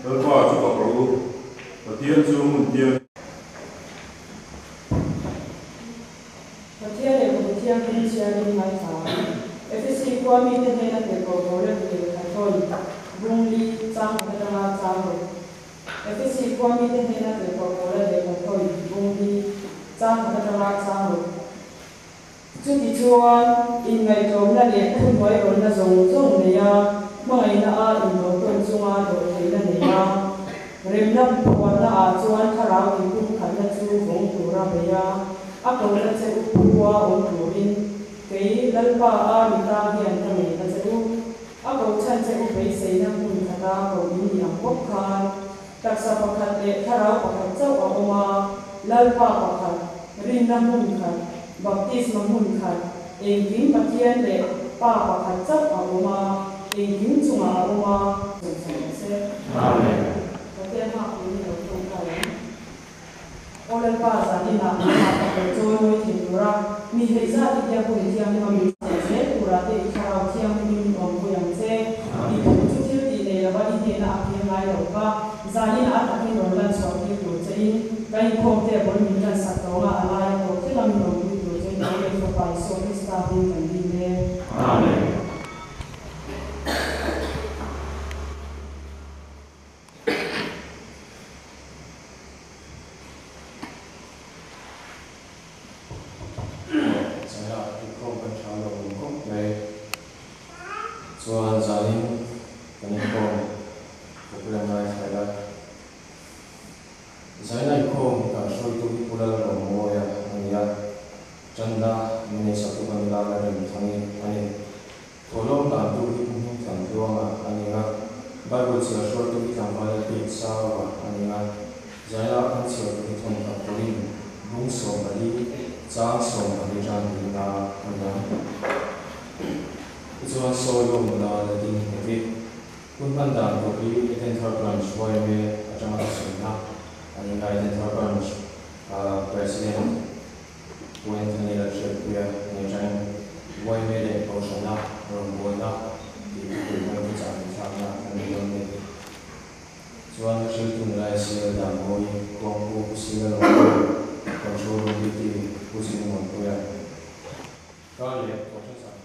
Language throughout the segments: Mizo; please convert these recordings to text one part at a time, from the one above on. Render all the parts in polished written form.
Lalpa chu fak rawh u, Pathian chu hmun thianghlim. Pathian lehkhabu thianghlim chhiarin ngaithla ang. Efesi khua mite hnena tirhkoh Paula lehkha thawn bung li chang khat atanga chang rawh. Efesi khua mite hnena tirhkoh Paula lehkha thawn bung li chang khat atanga chang rawh. Chutichuan, inngaihtlawmna leh thuhnuairawlna zawng zawng neia hmangaihna a indawhtawn chunga dawhtheihna neia remna phuarna ah chuan thlarau inpumkhatna chu vawng tura bei a, a kohna che u phua awm turin kei Lalpa a mi tang hian ka ngei na che u. A kohchhan che u beiseina hmun khata koh in ni ang bawk khan taksa pakhat leh thlarau pakhat chauh a awm a, Lalpa pakhat, rinna hmun khat, baptisma hmun khat, engkim Pathian leh Pa pakhat chauh a awm a, engkim chungah a awm a. Chawlhsan rawh se. Amen. Pathian hak turin lo tawngtai ang. Aw Lalpa, zaninah nangmah ka kawr chawi mawi thei tura mi hei zat i biak hun thianghlim a min chheh zel tura te i thlarau thianghlimin min awmpui ang che. I thu chu thil tih nei lova i hnena a kir ngai lo kha zaninah a takin rawn lan chhuah tir tur che in ka inkhawm te bul min tan sak tawng a, a laia tawp thlenga min awmpui tur che in Aw Lei Fapa Isua Krista hming kan dil e. Amen. China inkhawm kan tha lo awm khawp mai. Chuan zanin kan inkhawm program ngaithla ila. Zaina inkhawm kan hruaitu hi Pu Lalrawnmawia a ni a, Chanda min eisak tu kan lana Remthangi a ni. Thawhlawm dan tur hi Pu Hmingtlan Tluanga a ni a, Bible chhiar hruaitu hi tlangval Lalpian Saua a ni a, Zaila kan chhiar tur hi thawmhnaw turin bung 14 chang 14 tan dilna a ni ang. Tichuan sawi lawm nula la ding nghet i, hun hman dan tur hi Edenthar Branch yma atanga ka sawina a ni a, Edenthar Branch President Pu Anthony Lalhriatpuia nei atangin yma leh Kohhrana rawngbawlna tih thupui hmang thuchah ngaihthlakna a ni dawn a ni. Chuan a hriltu nula SL Danmawi, Khuangpu Pu Sila Lawmpuia, Control Room Duty Pu Zingmuanpuia, Kar leh Kohhran Zan.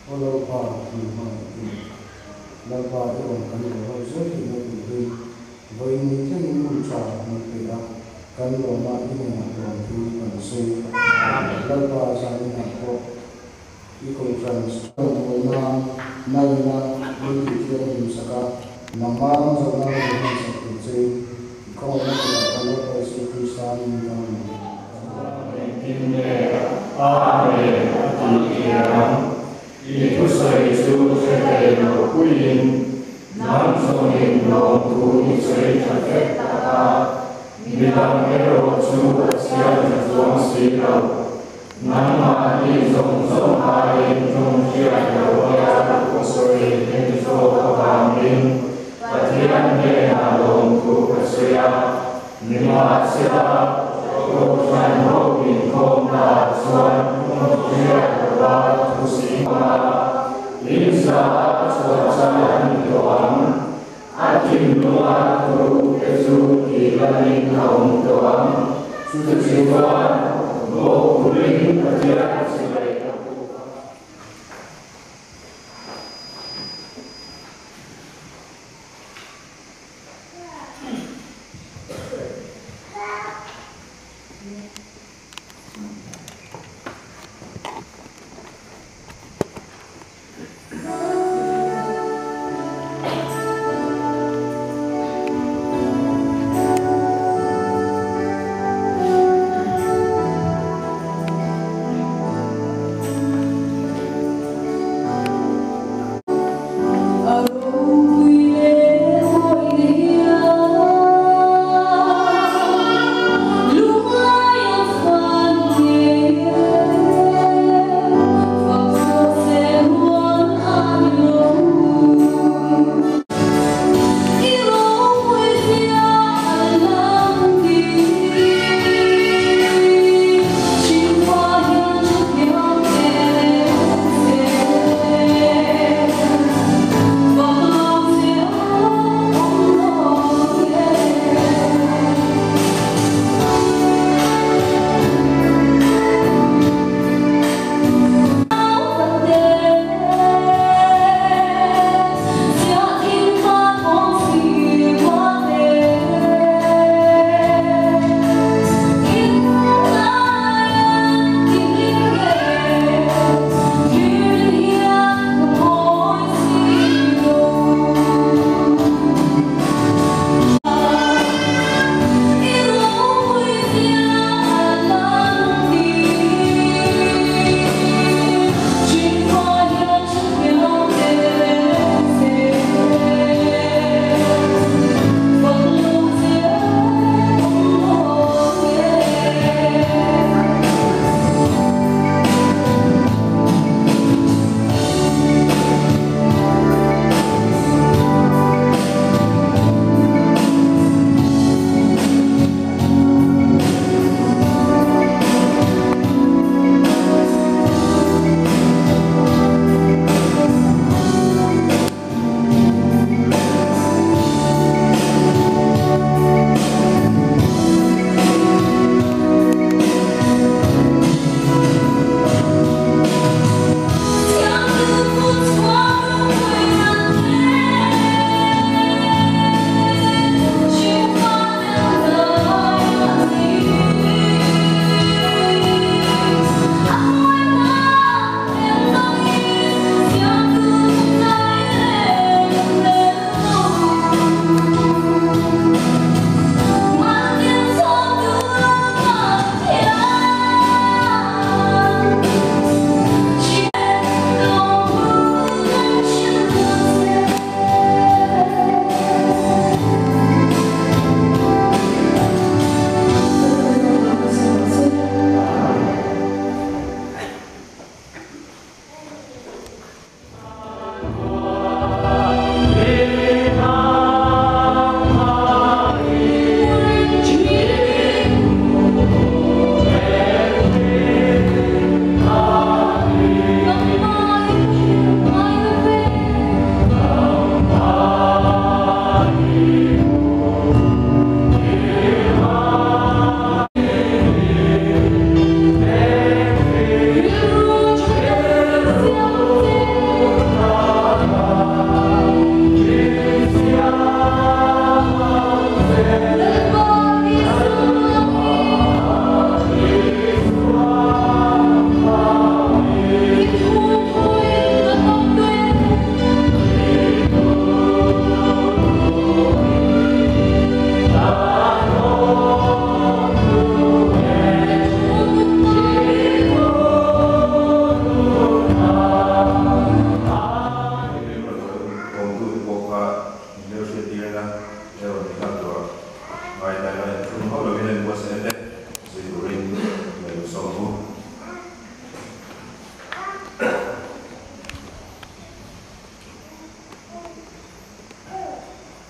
Aw Lalpa, min hmangaihtu, Lalpa i rawn kan lo ho zel theihna turin vawiin ni thlengin hun tha min pe a, kan lawma i hnenah lawmthu kan sawi. Lalpa zaninah pawh i kohhran rawngbawlna naina min tihthianghlim sak a, nangmah ram zawhna ka lo hmansak tur chein i khawngaihna kutah kan Lalpa Isua Krista min dang ang. Engtin nge Amen a tih tir ang? I thusawi chu hre thei lo puiin nang zawngin lawmthu i sawi tha vek tak a, midang erawh chu a chhiar tha chuang si lo. Nangmahni zawng zawng aiin ṭawng hriat loh a thusawi hlim zawk avangin Pathian hnenah lawmthu ka sawi a, nimahsela Kohhran ho inkhawmnaah chuan hriat loha thusawi a, in za a chhuah chang a ni tawh ang. A thinlunga thurukte chu tih lanin a awm tawh ang. Chutichuan, bawhpuiin Pathian chibai a buk a.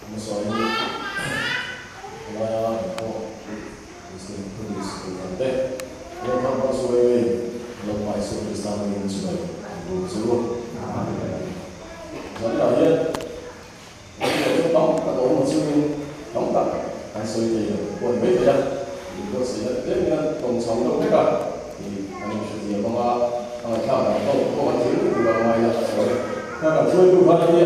Masain laia pawh Muslim Police kohhran te Welcome Bus Railway Lalpa Isua Krista hmangin chibai an buk che u. Zanah hian Kan chu tam tak a awm chungin tam tak kan sawi thei lo pawh a ni mai thei a, in buatsaihna tlem hian tawng chho deuh vek a, tih kan inhrethiam ang a, a ngaihthlak dan pawh pawh kan thil tur a ngai a sawi. Kha kan hruaitu khan hi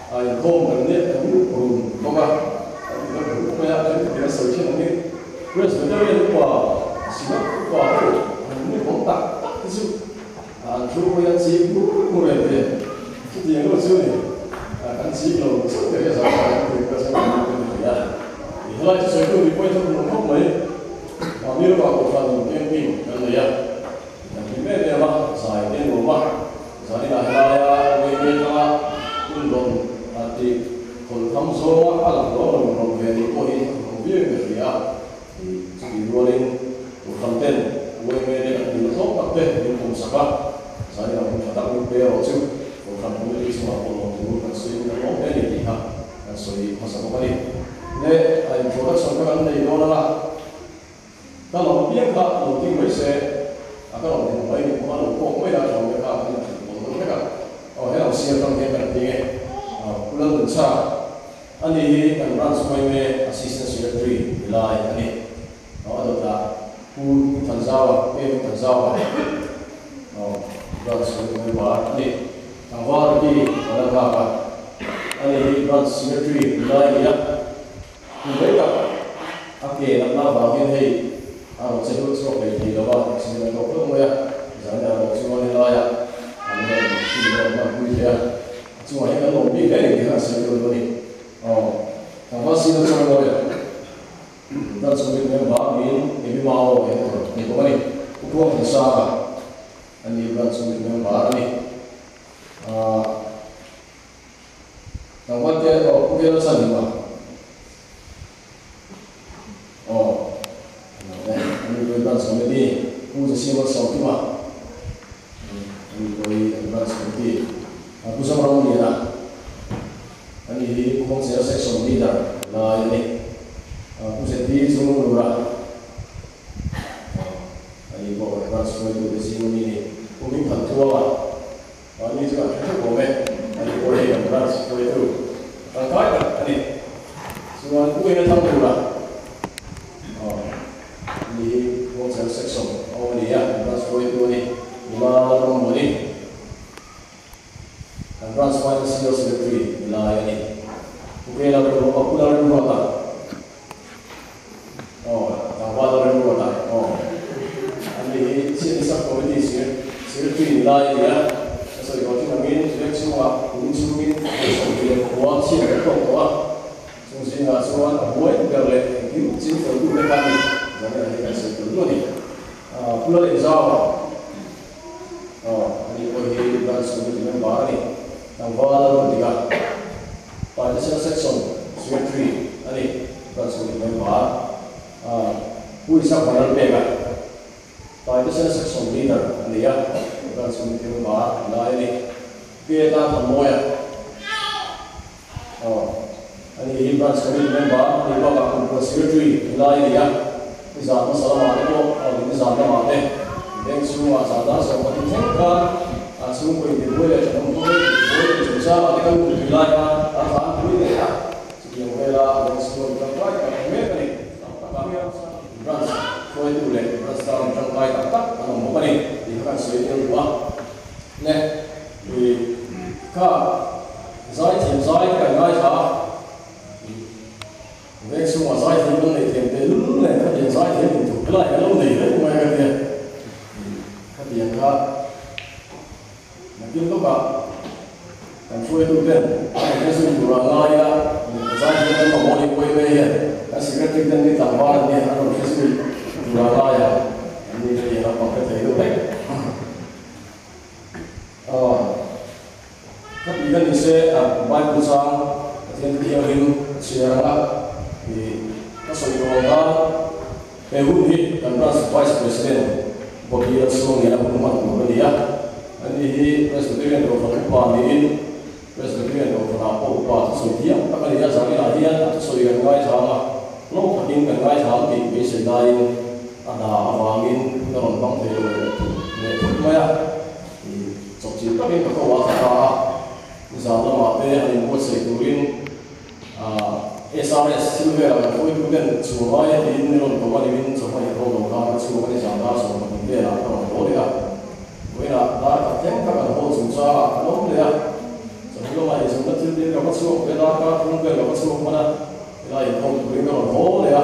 a inkhawm kan nek kan run bawk a, kan ti deuh ruk mai a, thenkhatin an sawi thin angin Presbyterian upa Synod upa ho an ni awm tak tak te chu An thu pawh hian chik mur mur em em. Chutiang erawh chu ni, kan chik lo chauh te hi a zau tha em tih ka chuan kan lut em thei a. I helai chu sawi tur mipui thawk nuam khawp mai. Mahni ramah kohhran camping kan nei a, kan hlim em em a, zai te nuam a, zaninah helaia Wayne tlanga hun rawn tih khawlhkham zawnga a lang dawn lo rawn ve nih pawh hi a thawk viau in ka hria a. Chutih rualin Kohhran ten yma te kan dil hlawk tak te min pawm sak a, zai lam hun tha tak min pe erawh chu Kohhran committee chungah pawh lawm tur kan sawiin kan lawm hle a ni tih kha kan sawi hmasa bawk a ni. Le a introduction kha kan nei dawn anga ka lo piang kha lo ding mai se a ka rawn hmu mai ni pawh a lo kawk mai a tha mai kha kan inhrilh pawlh deuh hlek a, aw he lo siam tang hian kan ding e, Pu Lalnunchha. Ani hi kan branch yma Assistant Secretary ni lai a ni. Aw a dawtah Pu Hmingthanzaua, Pu Hmingthanzaua aw branch member a ni. Tlangval Ricky Vanlalnghaka, ani hi branch secretary ni lai a ni a. Kum rei tak a ke natna avang hian hei a rawn che hlur chhuak hlei thei lo a, accident a tawk hlauh mai a, zan ah erawh chuan helaiah an rawn hrilh rawn hmanpui thei a. A chungah hian kan lawm bik hle ni tih kha an sawi deuh deuh a ni. Aw, tlangval sina chuan mawi a, dan chhungin member niin Amy Mao a inawr ni bawk a ni. Pu Phuang Thansanga a ni dan chhungin member a ni. Aaa, tlangval te aw Pu Kela chan ni ma? Aw, a ni pawhin branch committee Pu Zasiama Sawmkima a ni pawhin an branch committee Pu Zoramliana a ni hi Pu Hawngchhia section leader lai a ni. Pu ZD Chunglura a ni pawh branch hruaitute zing a mi ni. Pu Hmingthantluanga Mahni chu an hre theuh awm e, ani pawh hei kan branch hruaitu tangkai tak a ni. Chuan Pu Ena thang tura aw ani hi Wholesale section a awm a ni a, kan branch hruaitu a ni. Nula Lalrammuani kan branch financial secretary ni lai a ni. Pu Kela Pu Lalremruata Aw, tlangval a remruat a, aw. Ani hi City Sub Committee sir, secretary ni lai a ni a. Ka sawi tawh thin angin veng chhungah kum chhungin hmeichhe leh khua chhiat kan tawk tawh a. Chung zingah chuan a buai ber leh engkim chin fel tu te kha a ni. Zan hi kan sawi tel duh a ni. Pu Lalengzau-a, aw, ani pawh hi Branch Committee member a ni. Tlangval a rawn dik a. Partition Section Secretary a ni. Branch Committee member Pu Isaac Vanlalpek a Partition Section Leader a ni a. Branch Committee member ni lai a ni. Pu Ethan Thanmawia a ni hi Branch Committee member a nih bakah Kumpuan Secretary ni lai a ni a. Nizan hmasa lamah te pawh nizan lamah te bank chhungah zan dar 12 thleng khan a chhungkaw intibuai leh thenawm ho intibuai tih chungchangah te kan hmuhtui lai khan a thlan pui hle a, chutiang vela bank chhunga mi tangkai tak ang mek a ni. Tam taka branch hruaitu leh branch tan mi tangkai tak tak an awm bawk a ni tih kha kan sawi tel duh a. Le kha zaithiam zai te kan ngaithla a. Veng chhungah zaithiam kan nei thiam teh lul nen khatiang zaithiam inthup helai kan lo nei reng mai ka tia. Khatiang kha nakin lawkah kan hruaitu ten an rawn hre zui tur a ngai a, zaithiam kan mamawh ni pawhin mai hian kan secretary ten ni tlangval an nia an rawn hre zui tur a ngai a, an ni khatiang lampang hre thei deuh hlek. Ka tih ka ni se a Bible chang Pathian thu thianghlim a chhiar ang a i ka sawi tawh ang khan he hun hi kan branch Vice President Bobby Lalsuangliana hun hman tur a ni a, ani hi Presbyterian Kohhran upa niin Presbyterian Kohhranah pawh upa thusawi thiam tak a ni a, zan ngaithla a, hlawk takin kan ngaithla ang tih beisei laiin a hna avangin hun a rawn hmang thei lo leh thut leh thut mai a, ih chawpchilh takin ka ko a tha ta a, nizan lamah te han inbuatsaih turin SRS thil velah kan hruaituten chhuah ngai a tiin min rawn ko a nimin chawhma inkhawm lo khan ka chhuak a nizan dar 12 velah ka rawn haw leh a. Vawiinah dar khat thleng kha kan haw chungchangah kan awm leh a, chawhnu lamah inzawmna thil tin ka va chhuak ve darkar thum vel ka va chhuak hman a, helai inkhawm turin ka rawn haw leh a,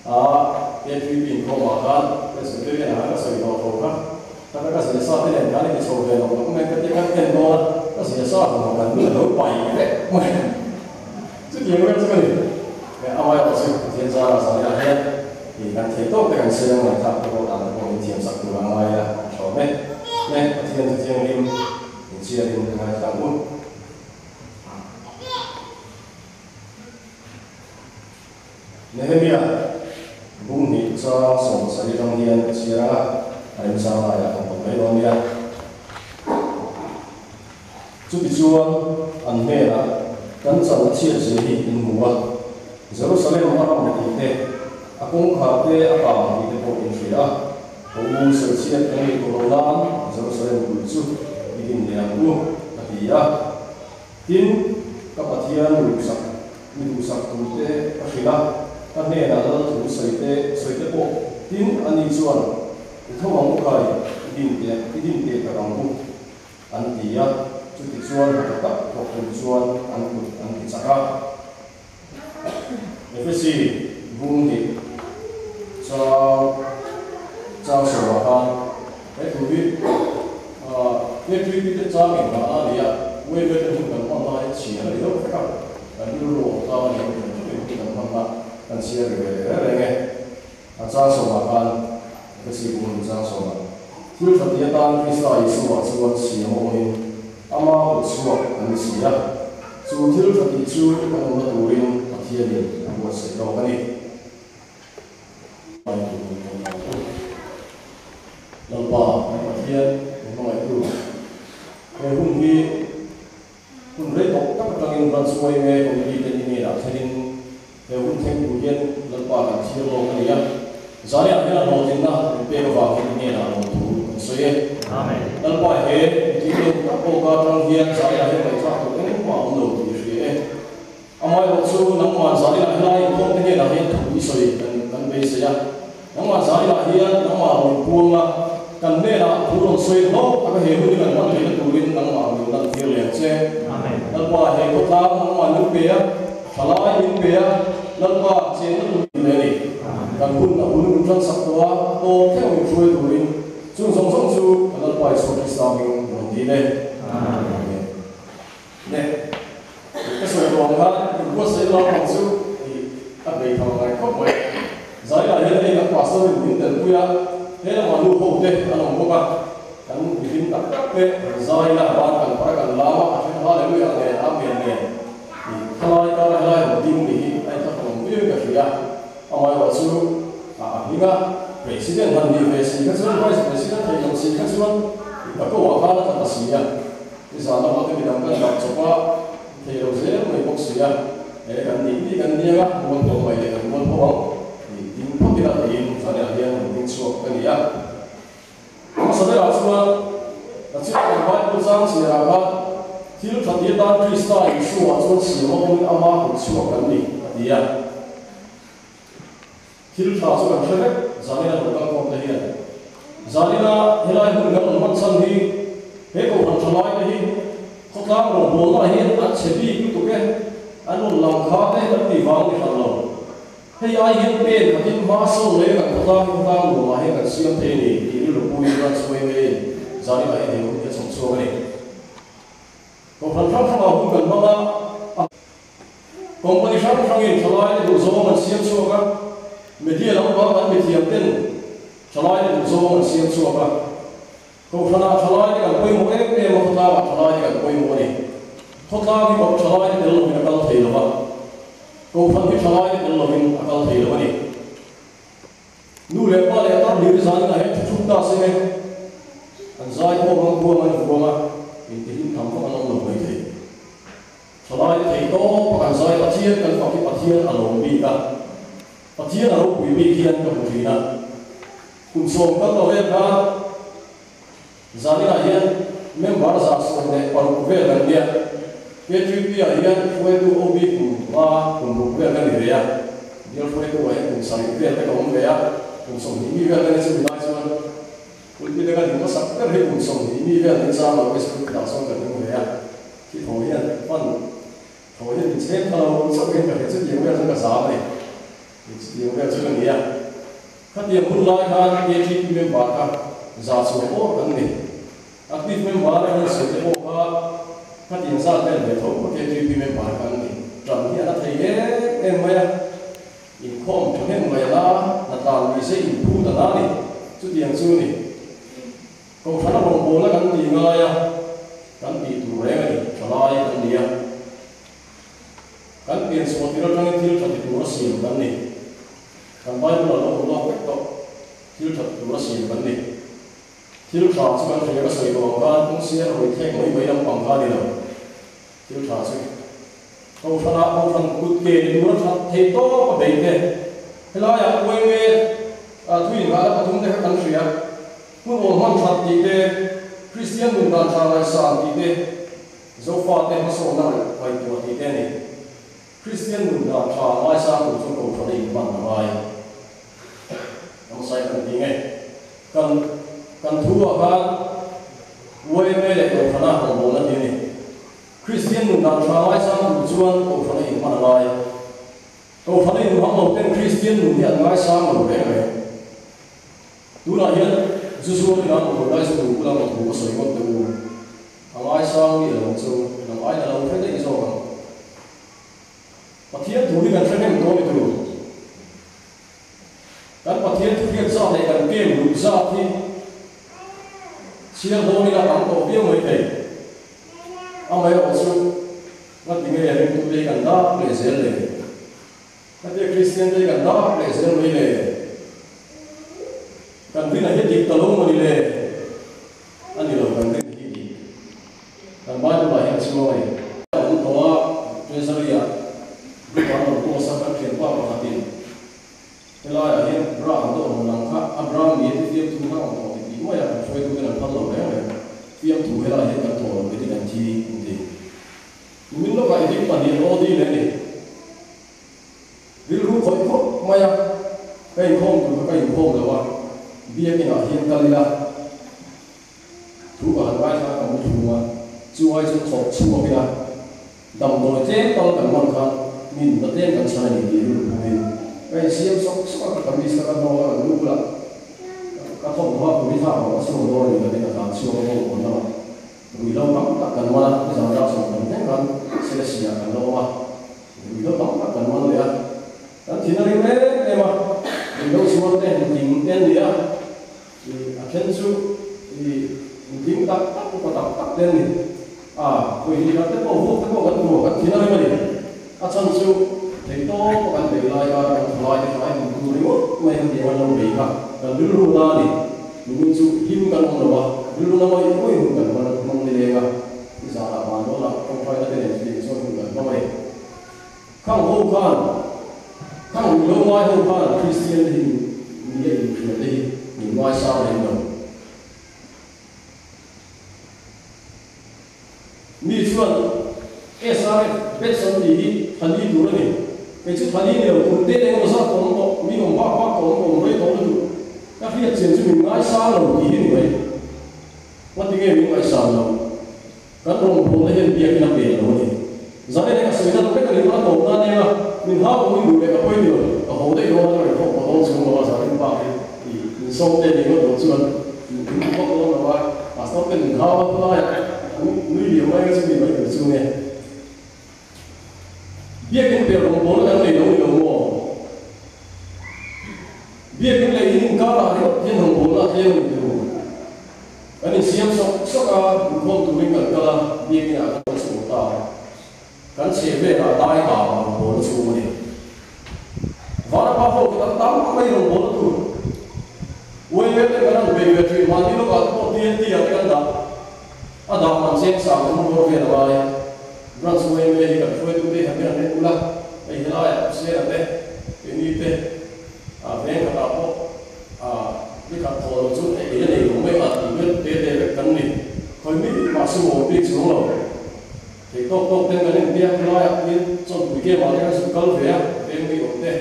aa KTP inkhawmah khan Presbyterian ah khan ka sawi tawh tho kha, taka ka zia sa te nen khan i ti chho ve lo tak mai ka tia khan en dawn a, ka zia sa hmu kan nun a lo pai vek mai a, chutiang vel chu ka ni. Amaherawh chu Pathian zara zariah hian ih kan thei tawk te kan siam ngaihthlak te pawh dan te pawh min thiam sak tur a ngai a, a tha awm e. Ne, Pathian chu thianghlim inchhiarin a ngaithla ang u. Nehemia bung hnih chang 70 atang hian ka chhiar ang a, a remchang laiah kan tawp mai dawn nia. Chutichuan, an hnenah, Kan chan a chhiat zia hi in hmu a, Jerusalem a ram tih te, a kawngkhar te a kang tih te pawh in hria a, ka u sawichhiat kan nih tawh lo nan Jerusalem kulh chu i din leh ang u, a ti a. Tin, ka Pathian duhsak mi duhsak tur te ka hrilh a, ka hnenah lal thu sawi te sawi te pawh. Tin, ani chuan, I tho ang u khai, i din teh i din teh tak ang u. An ti a, chutichuan hna tha tak thawk tur chuan an kut an ti chak a. Efesi bung hnih chang chang sawmah khan he thu hi K3P te chang inghahna a ni a, Wave te hun kan hman lai chhiar a ni deuh vek a, kan rilru awm tlang a ni ang hrim hrimin hun kan hmanna kan chhiar ri ve leh reng reng e. A chang sawmah khan Efesi bung hnih chang sawmah thil tha ti atan Krista Isua chuan siam a awmin ama kut chhuak an ni si a, chu thil tha tih chu kan awmna turin Pathianin a buatsaih lawk a ni. Lalpa kan Pathian min hmangaihtu he hun hi Hun rei tawh tak atangin Branch yma Committee ten email ah thlenin he hun thleng tur hian Lalpa kan thlir lawk a ni a. Zaiah hian a hlawhtlinna min pek avangin email ah lawmthu kan sawi e. Lalpa he mitling lo tak pawh ka atang hian zaiah hian ngaihthlak tur engmah a awm lo tih i hria e. Amaherawh chu nangmah zaiah helai inkhawm te hnenah hian thu i sawi kan kan beisei a. Nangmah zaiah hian nangmah rawn inpuang a, kan hnenah thu rawn sawi hlawk taka he hun hi kan hman theihna turin nangmah min lan tir leh ang che. Lalpa he khawtlang nangmah min pe a, thalai min pe a, Lalpa chenna tur min pe a ni. Kan hun a bul min tan sak tawh a, a tawp thleng min hruai turin chung zawng zawng chu kan Lalpa Isua Krista hming rawn dil e. Amen. Ne, ka sawi tawh ang khan inbuatsaih lam ang chu tih a bei tham ngai khawp mai. Zaiah hian hei kan pastor in min telpui a, he lamah nu ho te an awm bawk a, kan mihlim tak tak te kan zai ila ban kan phar a kan lam a, a then hallelujah nen amen nen tih thalai kara helai rawn ding ni hi a inthlahrun awm viau in ka hria. Amaherawh chu a hming a, President han nih ve si kha chuan Vice President theih loh si kha chuan ka ko ah khan a tla ta si a. Nizan lama te midang kan dah chawp a, thei lo zel mai bawk si a, he kan nih nih kan niang a, mual tawh mai leh kan mual pho ang tih ding phawt ila tiin zanah hian han ding chhuak ka ni a. Hmasa berah chuan ka chhiat kan Bible chang chhiarah khan thil tha ti atan Krista Isua chuan siam a awmin ama kut chhuak kan ni a ti a. Thil tha chu kan hre vek, Zanina lo kal khawm te hian. Zanina helai hmun kan rawn hman chhan hi he kohhran tha lai te hi khawtlang rawngbawlna hian an chhe bik lutuk e, an rawn lang kha te kan tih vang ni hran lo. Hei ai hian pen khatin hma sawn leh kan khawtlang hi khawtlang nuamah hian kan siam thei a ni tih rilru puiin Branch yma-in Zanina hian he hun hi a chhawm chhuak a ni. Kohhran hrang hrangah hun kan hmang a, a. Company hrang hrangin thalaite duhzawng an siam chhuak a, media lampang an mithiam ten thalaite duhzawng an siam chhuak a. Kohhranah thalaite kan pawimawh em em a, khawtlangah thalaite kan pawimawh a ni. Khawtlang hi bawk thalaite tel lovin a kal thei lo va, kohhran hi thalaite tel lovin a kal thei lo a ni. Nu leh pa leh tar hlir zanin a he thu thuk ta seng e. An zai khawm ang khuang an vuang a, intihlim tham vak an awm lo mai thei. Thalai thei tawp a kan zai Pathian kan fak hi Pathian. Pathian a lawm bik a, Pathian a ropui bik hian ka hmu thin a. Kum sawm kal tawh vel khan zaninah hian member 116 vel kan nia. KTP ah hian hruaitu OB kum nga kum ruk vel ka ni ve a, bial hruaitu ah hian kum sarih vel te ka awm ve a, kum 20 mi vel ka ni chumi lai chuan pulpit a ka ding hmasak ber hi kum 20 mi vel niin zam lo West pulpit ah chuan ka ding ve a, khi thaw hian pan thaw hian min chhem kha lo chauh hian ka hria chutiang vel chuan ka zam a ni, chutiang vel chu ka ni a. Khatiang hun lai khan KTP member kha za chhuah awr kan ni. Active member a hian sawi te pawh kha khatiang zat vel ve tho kha KTP member kan ni. Tan hi a la thei em em mai a, inkhawm tha hnem mai a la, hnatlan lui se inphut a la ni. Chutiang chu ni. Kohhran a rawngbawlna kan tih ngai a, kan tih tur reng a ni, thalai kan ni a. Kan pian chhuah tir atangin thil tha ti tur a siam kan ni. Kan Bible a lo awm lawk vek tawh, thil tha ti tur a siam kan ni. Thil tha chu kan hria ka sawi tawh ang khan kawng siar hawi thlek mai mai lampang kha a ni lo. Thil tha chu Kohhranah Kohhran kut ke ni tura that thei tawp a bei te. Helaiah uaime thu inghahna pathum te kha kan hria. Hun awl hman that tih te, Kristian nun dan tha ngaihsan tih te, Zofate hmasawnna ngaihtuah tih te a ni. Kristian nun dan tha ngaisang tur chuan Kohhran a inhman a ngai. Ramsai kan ti nge? Kan kan thu ah khan yma leh Kohhran a rawngbawlna ti a ni. Kristian nun dan tha ngaisang tur chuan Kohhran a inhman a ngai. Kohhran a inhmang lo ten Kristian nun hi an ngaisang lo reng reng. Tunah hian zu zuar ina motor lai chu tu bula motor ka sawi ngawt teh u. A ngaisang mi alo chu nang aiin alo hre daih zawk ang. Pathian thu hi kan hre hnem tawh ni tur. Kan Pathian thu hriat zat leh kan kem luh zat hi chhiar dawn ila tam tawh viau mai thei. Amaherawh chu ngati nge ringtute hi kan dak leh zel le? Hetia Kristian te hi kan dak leh zel mai le? Kan rin a hi dik ta lo maw ni le? A ni lo, kan rin a hi dik. Kan Bible ah hian a chuang a ni. A awm tawh a, Treasury ah group ah an rawn post a, kan thianpa pakhatin helaiah hian bra ang deuh rawn lang kha a bra mi a ti fiamthu kha a awm tawh ti tih mai a, kan hruaituten an phal lo reng reng. Fiamthu helaiah hian kan thawh lo ve ti kan thi an ti. Tumin lawkah i ding pahnih an aw dil e ni. Rilru khawih khawp mai a, ka inkhawm tur kha ka inkhawm lo a, biakin ah hian kal ila thu ka han ngaithla a ka mu thung a, chu ai chu thawk chhuak ila damdawi tlem tal kan hman khan mi nunna tlem kan chhan a ni tih rilru pawhin ka insiam sawk sawk a, ka kamis kha ka hnawk a, ka lu bulah ka thawmhnaw a kuri thlak lo a chhuak dawn a ni ka tin a tlan chhuak a bawk awn lamah. Ruihhlo tam tak kan man a, nizan dak sawm kan thleng khan Selesih ah kan la awm a, ruihhlo tam tak kan man leh a, kan thin a rim em em a, ruihhlo chhuar te nutling te an ni a, ih a then chu ih nutling tak tak upa tak tak te an ni a, vawi khat te pawh vuak te pawh kan hmu a, kan thin a rim a ni. A chhan chu thei tawp a kan bei lai khan kan thalai te tlai duh tur ringawt mai kha tiang an lo bei kha kan rilru na a ni. Nimin chu hlim kan awm lo a, rilru na ngawih ngawih hun kan hman hmang ni leng a, i zanah van dawnah tawngtaina te nen chutiang chuan hun kan hmang a ni. Khang ho khan, khang ruih lo ngai ho khan Kristian te hi ni a inhria te hi min ngaisang lem lo. Mi chuan SRF Betson tih hi thani tur a ni. Kei chu thani ni lo, kum te eng emaw zat ka awm tawh, mi awm bak bak ka awm, ka awm rei tawh lutuk. Ka hriat chian chu min ngaisang lo tih hi ni mai. Ngati nge min ngaihsan lo? Kan rawngbawlna hian biakin a pek lo a ni. Zan eng a sawi na vek a nih pawn a tawp nan eng a, min hau awm in duh leh ka pawi ni lo, ka haw daih dawn a, ka rawn khawm dawn chung lo a, zan in bak hi i min sawm te nih ngawt lo chuan min thing vak dawn lo a, pastor ten min hau a khawlaiah an nui liam mai ang chu mi mai tur chu nge. Biakin ber rawngbawlna kan nei lo ni lo maw? Biakin leh in inkarah ringawt hian rawngbawlna a tlem a ni tur. Kan insiam sawk sawk a, inkhawm turin kan kal a, biakin ah kan chhuak ta a. Kan chheh velah dai kang rawngbawlna chhung a ni. Vanapa ho chu kan tam mai rawngbawlna tur. Uaimel te kan han bei ve thin, mahni lawkah te pawh TNT ah te kan dah. A dah man cheng sang thum bawr vel a ngai. Branch uaimel hi kan hruaitute han hian an en ula, hei helaiah Hussein-a te, keini te veng khatah pawh ni khat thawh loh chu ei a nei lo mai a tih vel te te vek kan ni. Khawi mi mah sumawm bik chuang lo. Thei tawk tawk ten kan inbiak helaiah hian chawnpui game ah te kan zuk kal ve a, veng mi awm te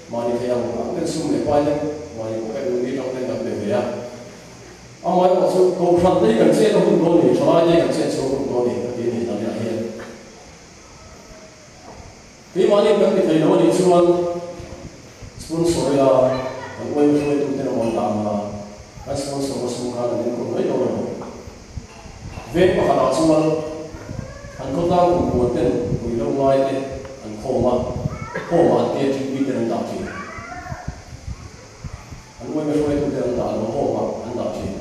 mahni thei ang ang ten sum leh pai ten mahni pocket money atang ten kan pe ve a. Amaherawh chu Kohhran te hi kan chet a hun dawn a ni, thalai te hi kan chet chhuak hun dawn a ni ka ti a ni Daniel hian. Keimahni kan ti thei lo a nih chuan sponsor ila kan uaim hruaitu ten a awm ta ang a, kan sponsor na sum khan an enkawl mai dawn a ni. Veng pakhatah chuan an khawtlang kumpuan ten pui lo ngai te an khawm a, home ah an KTP ten an dah thin. An uaim hruaitu te an dah lo, home ah an dah thin.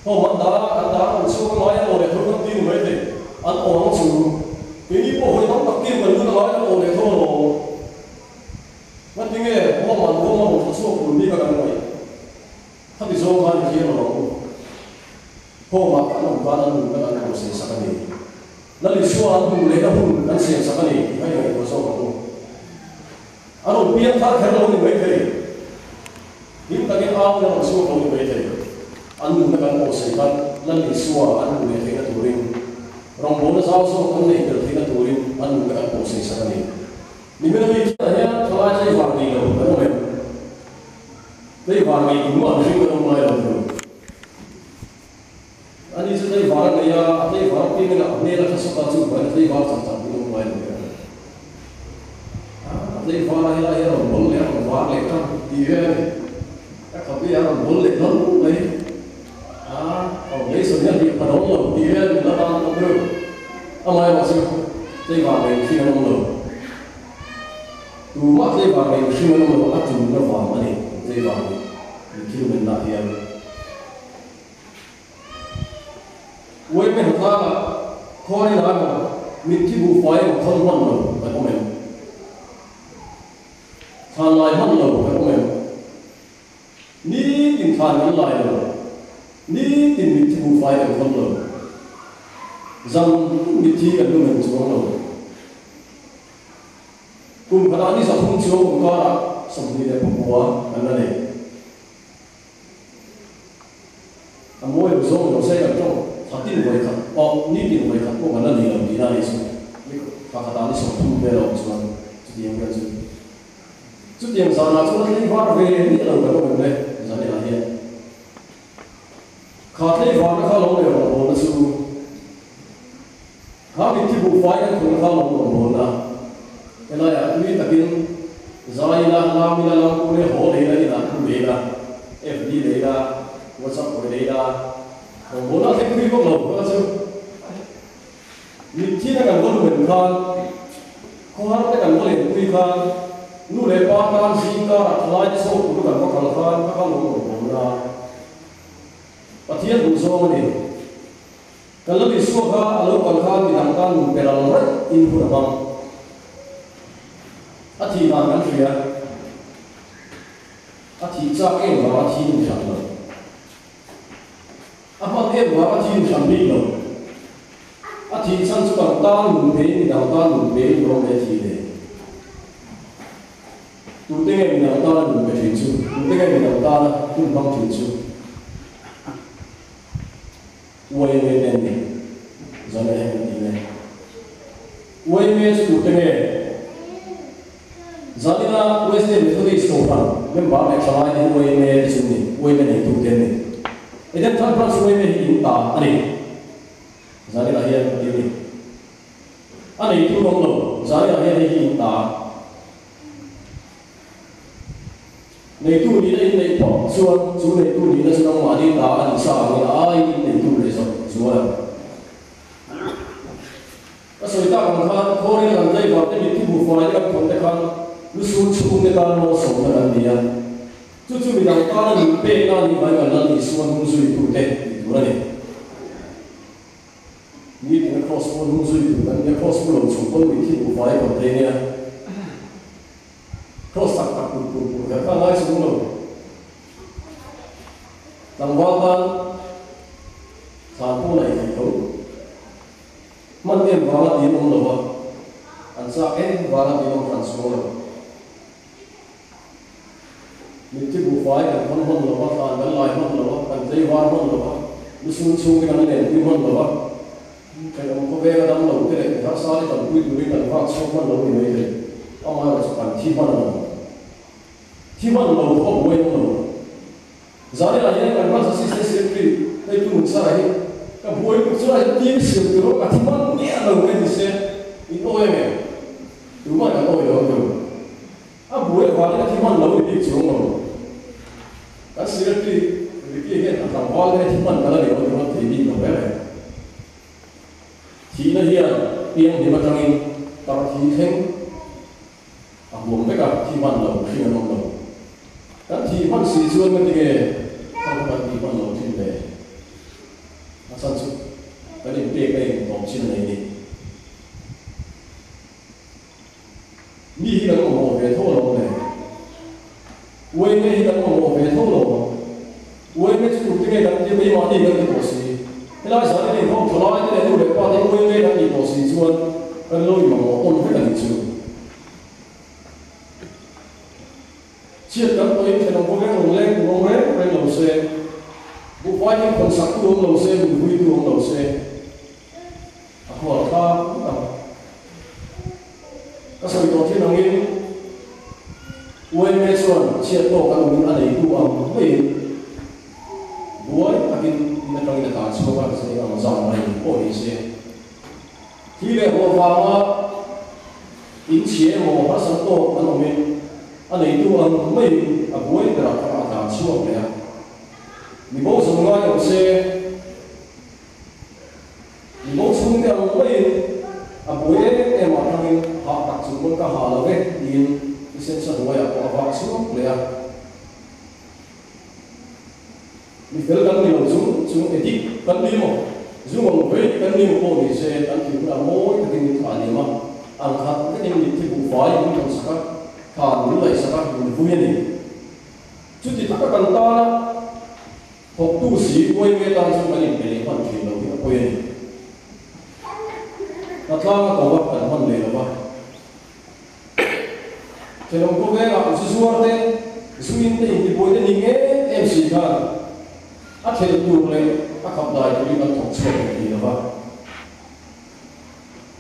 Home an dah a, kan dah a, an chhuak a ngai a aw leh tho kan ti ni mai thei. An aw ang chu keini pawh hawi tam tak kim kan lut a ngai a aw leh tho alawm. Ngatinge home an awm a rawn tha chhuak tur bik a kan ngaih. Khati zawng khan i thlir lo ang u. Home ah kan awm khan an nunna kan pawhsei sak a ni. Lal Isua an hmuh lehna hun kan siam sak a ni tih kha i ngaihtuah zawk ang u. A rawn piang thar kher lo ni mai thei. Hlim takin au in a rawn chhuak lo ni mai thei. An nunna kan pawhsei khan Lal Isua an hmuh leh theihna turin, rawngbawlna zau zawk an neih belh theihna turin an nunna kan pawhsei sak a ni. Nimina mi thilah hian thalai tlaivar nei lo kan awm em? Tlaivar nei tum an hring kan awm ngai lo thung. Ani chu tlaivar a nei a, a tlaivar a piangin a hmel a tha sawt a, chu vawiin a tlaivar chang chang pawhin a awm ngai lo ber. A tlaivar a helai hi a rawn bawl leh a rawn var leh tan tih vel a ni. A khabe a rawn bawl leh hlauh mai. A foundation hian hliah pha dawn lo tih vel min la tan tawh deuh. Amaherawh chu tlaivar nei mihring an awm lo. Tumah tlaivar nei mihring an awm lo, a tumna vang a ni tlaivar nih thil men lah hian. Uaime hnatlangah khawl inah emaw mitthi buhfai emaw khawn hman lo kan awm em? Thlan lai hman lo kan awm em? Nitin thlan kan lai lo, nitin mitthi buhfai kan khawn lo, zan mitthi kan lu men chuang lo. Kum khatah ni 3 chuang awm karah 29 kan la nei. A mawi lo zawng lo se kan tawng thla tin vawi khat pawh ni tin vawi khat pawh kan la nei lo tihna a nih chu. Ni thla khatah ni 30 vel a awm chuan chutiang vel chu chutiang zanah chuan a tlei var ve miah lo kan awm em le zan elah hian kha tlei varna kha lo leh rawngbawlna chu kha mitthi buhfai kan thawhna kha lo rawngbawlna helaiah tui takin zai ila, lam ila, lam pu le haw lei ila, inah thu lei ila, FB lei ila, WhatsApp hawi lei ila, rawngbawlna a thleng thui vak lo kha chu mitthi na kan va lumen khan khawhar te kan va lenpui khan nu leh pa tan zing karah thalai te chhuak tur kan va kal khan kha kha lo rawngbawlna Pathian duh zawng a ni. Kan la Isua kha a lo kal khan midang tan nun pe ral raih in hun a hmang. A thih dan kan hria. A thih chak em vang a thi in hran lo. A hman em vang a thi in hran bik lo. A thih chhan chu kan tan nun pe in midang tan nun pe in lawm leh thi le. Tute nge midang tana nun pe thin chu? Tute nge midang tana hun hmang thin chu? Uai nge ten ni? Zan leh heng ti le. Uai nge chu tute nge? Zanina Wesley Methodist Kohhran member leh thalai te hi uai nge te chu ni, uai nge neitu te an ni. Eden Thar Branch uai nge hi in ta a ni. Zanina hian a ti a ni. A neitu an awm lo, zanina hian hei hi in ta. Neitu nihna in neih phawt chuan chu neitu nihna chu nangmahni ta a ni sa angin a aiin in neitu leh zawk zual ang. Ka sawi tak ang khan khawrin kan tlaivar te mitthi buhfai te kan thawn te khan lusun chhung te tan malsawmna kan ni a. Chu chu midang tana nun pekna a nih vangin kan la tih suan hung zuitute tih tur a ni. Ni tina cross pawn hung zui tur kan nia, cross pu lo chung pawn mitthi buhfai a kawm thei nia. Cross tak tak pur pur pur kher kha ngai chung lo. Tlangval tan thlan pawh laih thei tho. Hman em vanga tin awm lo va, an chak em vanga ti awm hran chuang lo. Mitthi buhfai kan hawn hawn lo va, thlan kan lai hawn lo va, kan tleivar hawn lo va, lusun chhungte kan lenpui hawn lo va, thenawm khawveng a dam lo te leh mi harsa te tanpui turin kan vak chhuak hman lo ni mai thei. Amaherawhchu kan thi hman lo. Thi hman lo pawh a buai awm lo. Zanina hian kan Branch Assistant Secretary hei tu Munsara hi ka buai tuk chu a hi team siam tur a ka thi hman miah lo nge ni se in awi ange? Tumah kan awi lo ang teu. A buai avangin a thi hman lo ni bik chuang lo. Kan Secretary Ricky hian a tlangval te thi hman kan a ni lo ti hman thei bik lo reng reng. Thihna hian piang hlim atangin tar thi thleng A huam vek a, thi hman lo, hring an awm lo. Kan thih hman si chuan nga tinge kha kha kan tih hman lo thin le? A chhan chu kan inpek a in tawp chin a nei ni. Mi hi kan mamawh ve tho alawm le. Uaime hi kan mamawh ve tho lo. Uaime chu tur tinge kan tia keimahni kan ti tawh si. Helai zan in inkhawm tha lai te leh nu leh pa te uaime kan tih tawh si chuan kan lo inmamawh tawn vek a nih chu. Chhiat kan pawhin thenawm khawveng rawn leng tur awm reng reng lo se, buhfai hi khawn sak tu awm lo se, min vui tu awm lo se, a khual thlak ngawt ang. Ka sawi tawh thin angin UMA chuan chhiat tawk an awmin a neitu ang maiin buai takin in atangin a tlan chhuak a, zing ang zan mai pawh ni se. Thli leh ruah vanga in chhia emaw harsat tawk an awmin a neitu ang maiin a buai berah kha a tlan chhuak leh a. Mi bo zawng ngai awm se. Mi bo chhungte ang maiin a buai em em ah thangin hah tak chung pawn ka hah lo ve tiin thisen sa hnuaiah pawh a vak chhuak leh a. Mi fel kan ni lo chung chung edik kan ni maw? Zu ang vei kan ni maw pawh ni se kan thih hunah mawi takin min thlah liam a, ang khat vekin mitthi buhfai min rawn sak a, thlan min laih sak a, min vui a ni. Chuti taka kan tana Thawktu si uai ve tan chu kan inpe leh hman thin lo hi a pawi a ni. Hnatlanga ko a kan hman leh lo va. Thenawm khawvengah zu zuar te, zu in te intibuai te ni em em si khan a thelh tur leh a khap dai turin an thawk chhuak leh thei lo va.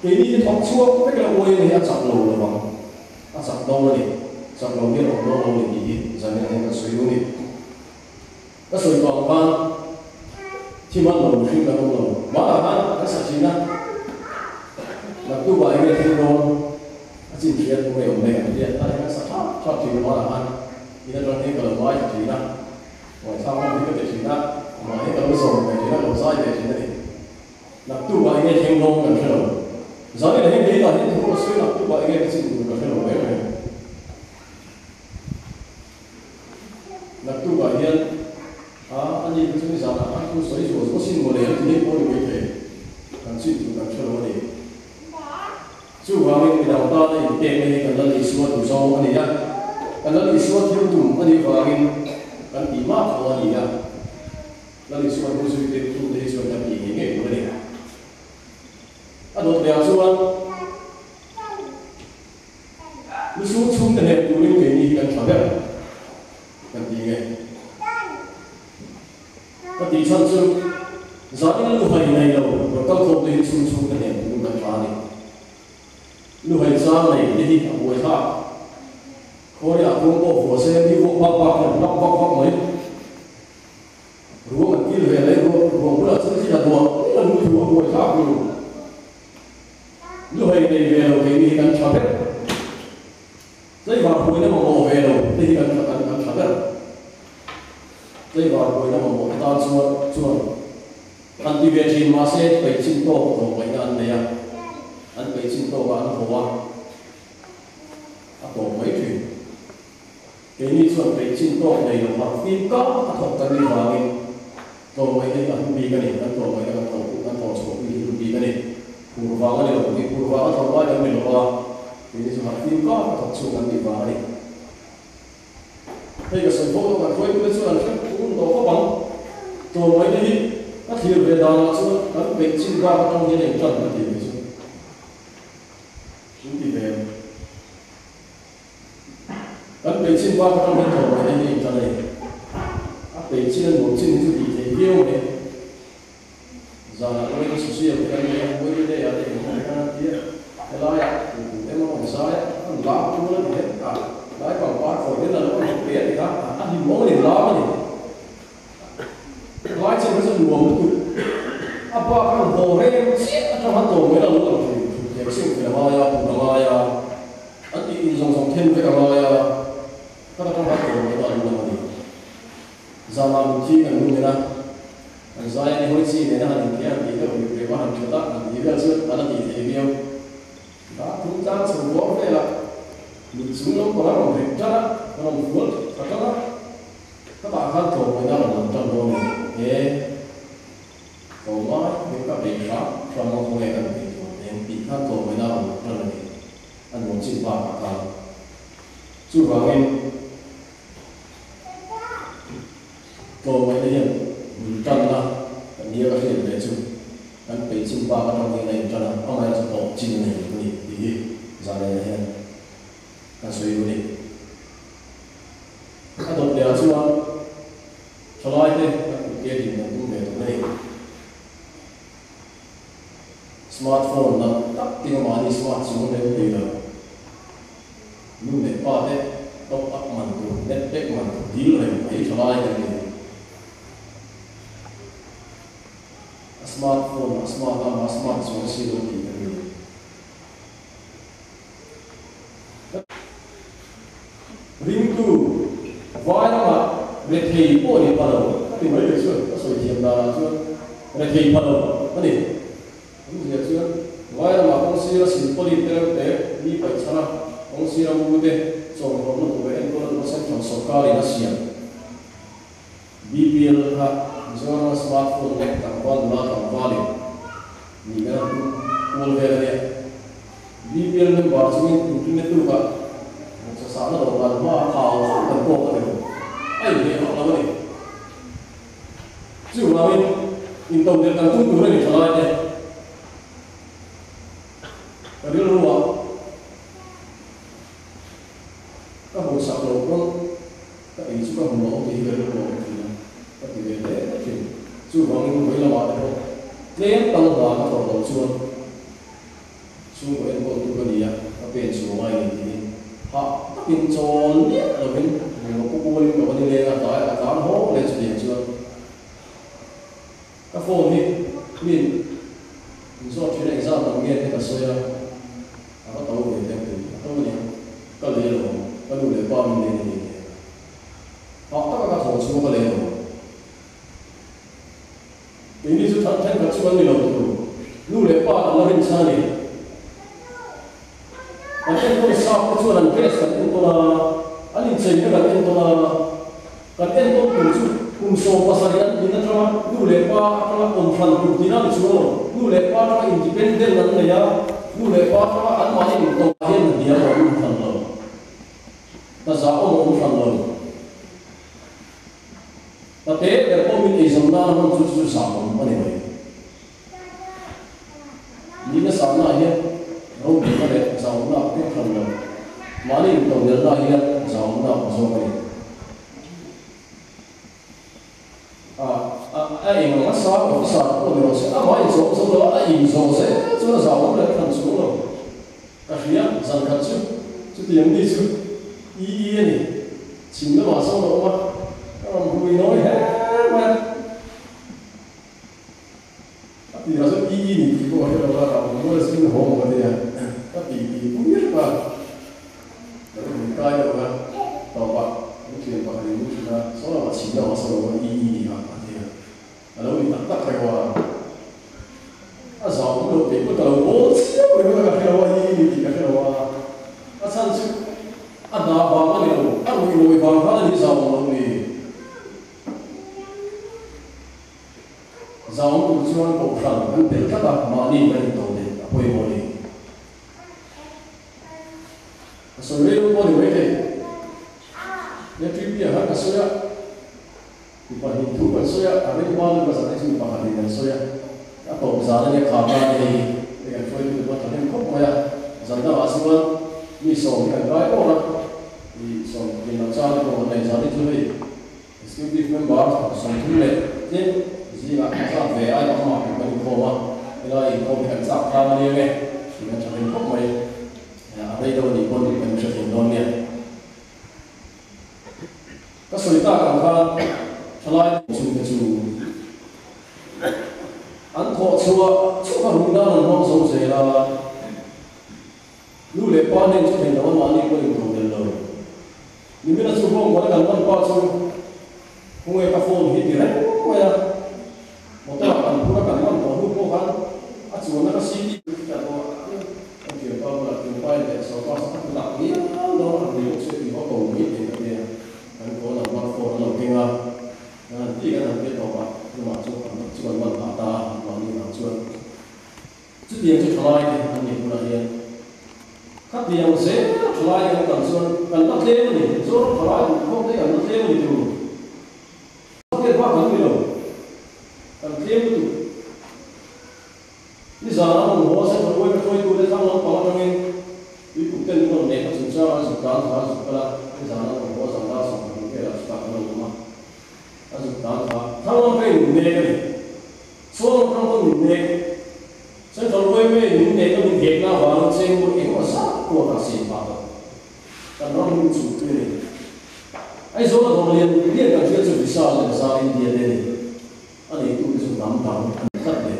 Keini hi thawk chhuak vek la uai hi a chak lo lo vang, a chak dawn a ni, chak lo hian awm dawn lo a ni tih hi zanin hian kan sawi dun a ni. Ka sawi tawh ang khan thi man lo mihring kan awm lo. Mahah khan kan sa thin a, naktuk ah enge thil dawn a chin hriat tu ngei awm nei ang tia tah hian kan sa thap thap thin a mahah khan in atang hian ka lo ngaithla thin a, ngaihthlak hman hi ka ti thin a, amah hi ka lo zawm ve thin a, lo zai ve thin a ni. Naktuk ah enge thleng dawn kan hre lo. Zanin ah hian kei tah hian thu ka sawi naktuk ah enge ka chin tur ka hre lo reng reng. Naktukah hian a ani kha chu nizanah khan thu sawi zual zual sin mawle an ti daih pawh ni mai thei, kan chin tur kan hre lo a ni. Chuvangin midang tana inpekna hi kan Lal Isua duhzawng a ni a, kan Lal Isua thil tum a nih vangin kan tih mak lo a ni a, Lal Isua hnu zui te tute hi chuan kan tih ngei ngei tur a ni. A dawt lehah chuan. Lu chhung te hneh turin keini hi kan tha ber kan ti nge? Ka tih chhan chu zanin lu hai nei lo rawn kal khawm te hi chhung chhung te hneh turin kan tha a ni. Lu hai chang nei te hi a buai thlak. Khawiah kawng pawh vuah se mi vuak bak bak hian lak vak vak mai. Ruang an kil ve leh ruang bulah chuan thil a duah an mu thu a buai thlak lu. Nu hei nei ve lo keini hi kan tha ber. Tlaivar huaina mamawh ve lo te hi kan kan kan tha ber. Tlaivar huaina mamawh te tan chuan chuan han ti ve thin mahse peih chin tawk tlawmngaihna an nei a, an peih chin tawkah an haw a, a tawp mai thin. Keini chuan peih chin tawk nei lo harh fim kar a thawk kan nih vangin tlawmngaihna hi a hlu bik a ni, kan tlawmngaihna kan thawh kan thawh chhuah pui hi hlu bik a ni. Phur vang a ni lo, tih phur vanga tlawmngai kan ni lo va, keini chu harh fim kar a thawk chhuak kan nih vang a ni. Hei ka sawi fo tawh kan hruaitute chuan an hre phur tawh khawp ang. Tlawmngaihna hi ka thlir ve danah chuan kan peih chin bak atang hian a intan ka ti ve chu. Min ti ve em? Kan peih chin bak atang hian tawh mai hi intan a ni. A peih chin a nuam chin hi chu tih theih viau mai. Zanah pawhin social te kan nei a, holiday ah te engemaw te kan han ti a, helaiah kum kum emaw rawn zai a, an lam tul a ni hle a, tlai pangpar khawi hian a lo rawn pe a ni kha, a hlimawm a ni, lam a ni. Tlai chin kha chu nuam lutuk, a bak khan haw rem chiah atanga tlawm mai lo lang thin, thuthleng sing fel a ngai a, put a ngai a, an tih in zawng zawng then vek a ngai a, khat atanga tlawm mai lo lang a ni. Zanah mitthi kan lu nen a, kan zai a ni hawi chi nena han intheh han tih deuh rih rih a han that a, han tih vel chu a la tih theih viau. Dah thum tlang chho bawr velah mit chung lampang a rawn rek tan a, a rawn fual tha tan a, ka tah khan tlawmngaihna a rawn lang tan dawn a ni. E, tlawmngai hming ka bei hram hram a, khawnge kan bei tur eng tih khan tlawmngaihna a rawn lang tan a ni, a nuam chin bakah khan. Chuvangin. Tlawmngaihna hian min tanna kan nia ka hriat ve chu kan peih chin bak atang hian a intan a, amah chu tawp chin a nei lo a ni tih hi zanlehah hian kan sawi duh a ni. A dawt lehah chuan thalaite kan kutke din kan tum ve tur a ni. Smartphone nalh tak tinga mahni smart chung reng thei lo. Nu leh pa te top up man tur, net pack man tur dil reng mai tha lai kan ni. A smartphone a smart a, a smart chuang si lo tih kan ni. Ringtu vai lamah rethei pawh ni pha lo a ti mai leh chuan a sawi thiam danah chuan rethei pha lo a ni. An zia chuan vai ramah kawng sira silpawlin te reuh te mi paih chhan a, kawng sira mu te chawmhlawmna tur leh enkawlna tura central sawrkarin a siam. BPL kha Mizorama smartphone lek tlangval nula tlangvalin nih kan han tum kual vel a nia. BPL member chungin internet tukah vawksa sahna dawhkan hma thau thau kan tawk a ni lo. A inhmeh vak lo a ni. Chuvangin intodelh kan tum tur a ni thalai te. Ka rilruah ka hmuhsak lo pawn ka ei chu ka hmu lo tih hi ka rilru a awm thin a, ka ti ve hle thin. Chuvangin vawi lamah te pawh tlem tal hna ka thawh loh chuan chhungkaw enkawltu ka ni a, ka pen chhuah ngai ni tiin hah takin chawl miah lovin bungraw pu kualin ka va ni leng a, tlaiah ka tlan haw leh chutiang chuan ka phone hi min inzawt thin a, exam lam nge te ka sawi a, a va to ve teh tih a to aniang, ka lei lo ang, ka nu leh pa min lei ni hle hle a, hah taka ka thaw chhung a ka lei lo ang. Keini chu that thenkhat chu kan ni lo tur, nu leh pa kan la rin chhan a ni. Kan enkawl sap te chuan an dress kan enkawl a, an incheina kan enkawl a, kan enkawl tur chu kum 70 an tih atanga nu leh pa atanga awm hran tur tihna a ni chuang lo. Nu leh pa atanga independent an nei a, nu leh pa atanga anmahni intawh hian hniam a awm hran lo, hna zahawm a awm hran lo. Ka te ber pawh min eizawn nana hman chu chu zah awm a ni mai. Nihna sahna ah hian ropuina leh zahawmna a pek hran lo. Mahni intodelhna ah hian zahawmna a zawk a ni. A a eng ang a sang officer pawh ni rawh se, amah inzawm zo lo a, a inzawh zel chuan a zahawm leh hran chung lo. Ka hria, zan khat chu chutiang mi chu i i a ni. Chhim lamah sawn a awm a, ka rawn hui nawi hle mai a. A tirah chuan i i ni tih pawh ka hre lo a, ka awm rual zing haw maw ka ti a, ka ti ti pui hrep a. Ka lo hui kai deuh a, tawpah min thian pakhat in min hrilh a, saw lamah chhim lamah sawn a awm a, i i ni a, a ti a. A lo ni tak tak reuh a, a zau lo tih pawh ka lo bawl chiau reng a, ka hre lo a, i i ni tih ka hre lo a, a chhan chu a hna vang a ni lo, a ruih nawi vang khan a ni zau lo ni. Zau tur chuan kohhran kan tel tlat a, mahni kan into leh a pawimawh a ni. Ka sawi rei lo pawh a ni maithei, Electric piah khan ka sawi a. Mi pahnih thu kan sawi a, a ring hma luka zan hi chu mi pakhat in kan sawi a, a tawp zan a nia khar nan hei hi hei kan hruaitu te pawh a thahnem khawp mai a, zan dangah chuan mi sawm hi kan kai awr a. I sawm tin lo chang te pawh kan nei zan hi chu hei executive member 30 leh tlem zingah a zat ve ai bak mah kan inkhawm a, helai inkhawm hi kan chak tlang a nia nge tih kan tha hnem khawp mai. A rei deuh a nih pawn kan hre thei dawn nia. Ka sawi tak ang khan thalai chhungte chu an thawh chhuah chhuah a rui nan an hmang zo zel a. Nu leh pa hnen chu thei lo a mahni pawh intho del lo. Nimina chu bawng kawna kan man pa chu khawnge ka phone hi ti reng mai a, motor ah kan phur a kan man tawh hnu pawh khan a chuanna ka CT ka tawh a, kan thianpa bulah thianpa in leh sawrkar chu ka hmu tak ngial dawn a, rui bawk se tih pawh ko mai thei ka tia, kan call number phone an lo keng a, kan han ti kan han tia tawp a, tumah chu chu kan man phah ta a, mahni vang chuan. Chutiang chu thalai te an nih hunah hian khatiang zel thalai kan kal chuan kan la tlem a ni. Zoram thalai duh khawm te kan la tlem a ni tur. Hriat bak kan ni lo, kan tlem lutuk. Nizan a rawn haw a Central Uai ka hruaitute thlang lampang atangin tuikuk ten min rawn nek a chungchang an zuk tan kha a zuk kal a, nizan a rawn haw a zan dar 12 velah chutah kan lo awm a, a zuk tan kha thlang lam ka in nek a ni. Chuan ram pawh min nek, Central yma in min nek a min hek na avangin chengmawih engemaw zat pawh a siam phah tawh. Kan ram hi min chhukpui a ni. Aizawl a dawr lian lian kan hriat chu Vishal leh Bazar India te a ni. A neitu te chu hnam dang an ni tlat mai.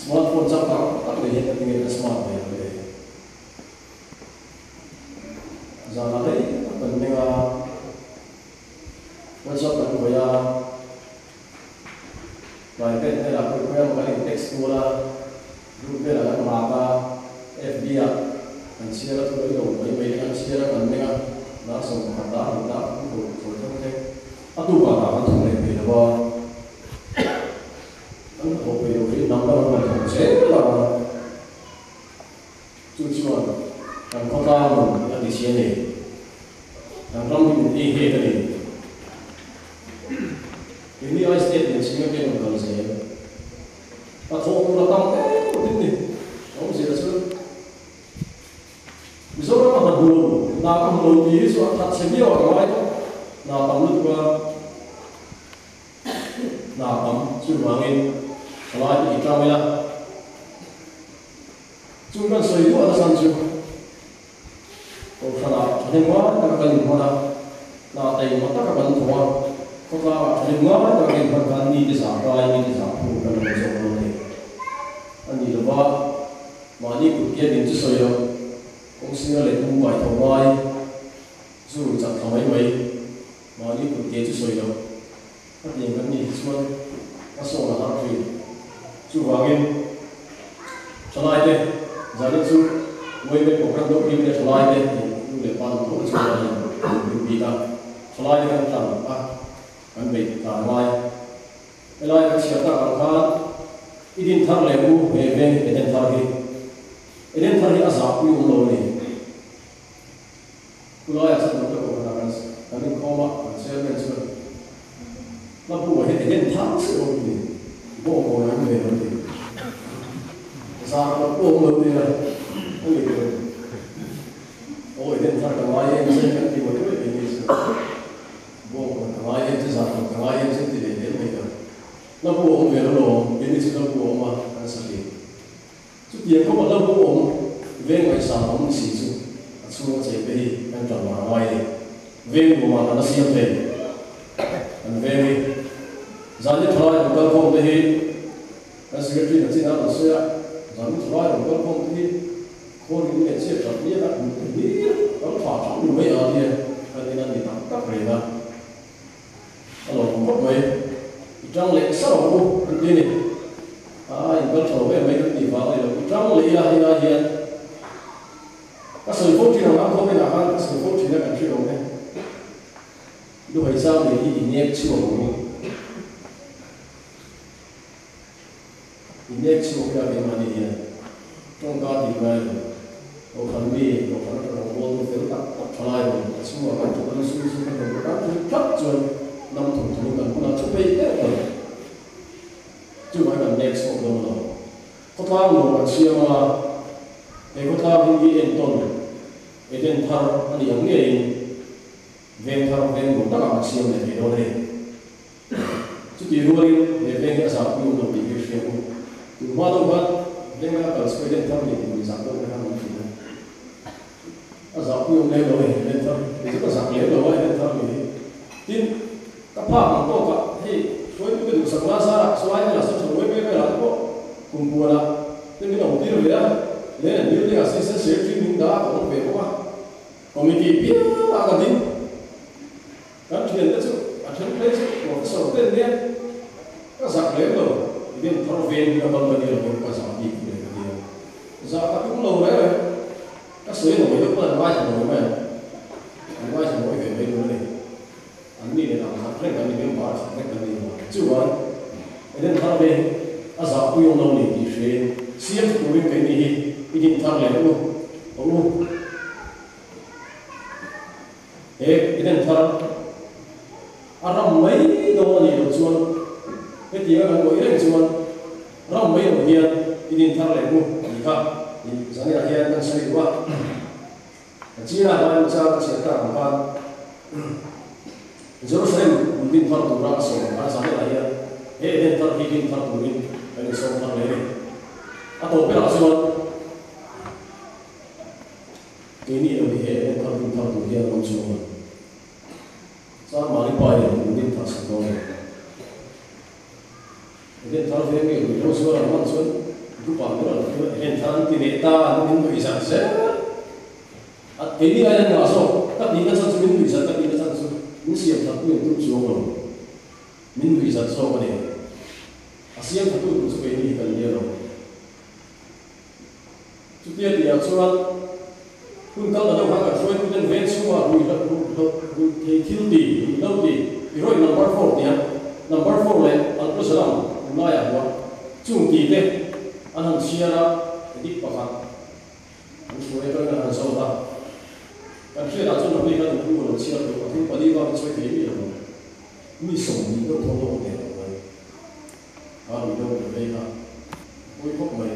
Smartphone changkang tak leh hian ka tinge ka smart ve ang le. Zanah rei tak kan meng a. WhatsApp kan khawih a, private velah pawh khawi emaw kan in text kual a, group velah kan rak a, FB ah kan chhiar a thu lo mai mai te kan chhiar a kan meng a, dar 11 dar hnih dar kan tho tho thleng thleng a tukah lah kan thawk leh thei lo a, kan hnathawh peih loh hi hnam dang an rawn thawk zel a, chu chuan kan khawtlang nun a ti chhia nei. Kan ram hi min ei hek a ni. Keini ai state lian chhing atang rawn kal zel. Ka thawh tur a tam em tin ni. A awmzia chu Mizoram a hna hmu lo, hna ka hmu lo tih hi chu a that chhe viau a ka ngai tawh. Hna tam lutuk a, hna tam chuvangin thalai te i tang ila. Chung kan sawi duah nasa chu. Kohhranah thahnem ngai taka kan inhman a, hna taima taka kan thawk a, khawtlangah thahnem ngai taka kan inhman khan mite zah kai, mite zah phur kan lo zawk dawn a ni. A ni lova, mahni kut kia ding chu sawi loh, kawng sira leh mu kai tho ngai, zu rui chak thla mai mai, mahni kut ke chu sawi loh, khatiang kan nih hi chuan a sawn a har thin. Chuvangin, thalaite zanin chu Uaime program deuh bik te thalaite tih nu leh pa duh tawh te chuan a in bik bik a, thalaite kan tlan a, kan beih tlan ngai. Helai kan chhiar tak ang khan i din thar leh u he veng Eden thar hi. Eden thar hi a zahpui awm lo a ni. Khulaiah chuan Doctor Kohhranah kan kan inkhawm a, kan chairman chuan hla bu ah hian eng en thar se awm ti, bawng kawi awm ve lo ti, zar loh pawh awm lo ti a, a ni tur. Aw eng en thar ka ngai em che kan ti mai mai kei ni chu, bawng kawi ka ngai em che, zar loh ka ngai em che ti leh leh mai ka. Hla bu a awm ve lo lawm, kei ni chu hla bu a awm a, kan sa thin. Chutiang khawpa hla bu awm veng ngaihsan awm ni si chu a chhunga chei te hi kan ṭan mar ngai a ni. Veng nuamah kan la siam thei. Kan veng hi zan ni thalai rawn kal khawm te hi kan secretary na chin a rawn sawi a, zan ni thalai rawn kal khawm te hi khawl in leh chhiat ṭhat ni a kan hmuh te hlir kal ṭha ṭha ni mai a tia kan in a ni tak tak reng a. A lawm khawp mai. I ṭang leh sa ang u an ti a ni. A in kal ṭha lo em mai kan tih vang a ni lo. I ṭang leh ila helai hian ka sawi fo ṭhin ang a, khawvel ah khan ka sawi fo ṭhin a kan hre lo e. Duhai chang leh hi i nek chhuak ang u. I nek chhuak ila keimahni hian tawngka tih ngai lo. Kohhran mi, kohhran atanga rawngbawltu fel tak tak thalai rawn a chhungah kan thawk a, sum sum kan rawn kan thun tlat chuan hnam thawk thawkin kan hunah thu peih deuh lo. Chuvang kan nek chhuak dawn lo. Khawtlang nuam kan siam a, he khawtlang hi mi entawn. Eden thar a ni ang ngeiin veng thar veng nuam takah kan siam leh thei dawn a ni. Chutih rualin he veng hi a zahpui awm lo tih hi hria u. Tun hma deuh khan veng laka kal chu Eden thar ni tih min zah deuh te khan an hria a. A zahpui awm lem lo a ni Eden thar hi. Kei chu ka zak lem lo a Eden thar ni hi. Tin, ka phak ang tawkah hei hruaitute duhsak la zarah chulai velah sawn tha uai vel velah te pawh kum puanah te min awm tir ve a, Land and Building Assistant Secretary min dah a ka awm ve bawk a. Committee piangah ka ding. Kan thiante chu a then phei chu Professor te nia ka zak lem lo, Eden thar veng hi a kal ka nia lo ka zah bik hle ka tia. Zah ka tum lo reng reng. Ka sawi nawi deuh pawn an ngaithla nawi mai ang. An ngaithla nawi ve mai dawn a ni. An ni leh ang khat reng kan ni member khat vek kan ni lo. Chuan Eden thar veng a zahpui awm lo ni tih hriain siam chu turin keini hi i din thar leh u aw u. He Eden thar a ram mai dawn a nih loh chuan hetianga kan ngawih reng chuan ram mai lo hian i din thar leh u tih kha zaninah hian kan sawi duh a. China hmai chang a chhiat tak ang khan Jerusalem hmun din thar tura a sawm ang khan zaninah hian he Eden thar hi din thar turin kan insawm thar leh a ni. A tawp berah chuan Keini lo hi he Eden thar din thar tur hian awm chuang a. Chuan mahni pa in hmun din thar sak dawn a ni. Eden thar veng nge ruihhlo zuar ang man chuan group ah min rawn thlir a, Eden thar an ti leh ta an min nuih zat zel a, keini aiin an ngah zawk ka tihna chhan chu min nuih zat ka tihna chhan chu min siam that pui an tum chuang lo, min nuih zat zawk a ni. A siam thatu tur chu keini hi kan nia lo. Chutia tihah chuan hun kal ta deuh khan kan hruaituten veng chhungah ruihhlo ruihhlo ruih thei thil ti ruihhlo ti heroin number four tia number four leh alprazolam tunlaiah hmuh a chung ti te an han chhiar a addict pakhat an hruai atangin an han zawt a kan hriatah chuan nangni khan in thu a lo chhiar duh pathum pali bak in sawi thei miah lo mi sawmhnih deuh thaw lawk nen ang mai. A ruih deuh ve phei kha a pawi khawp mai.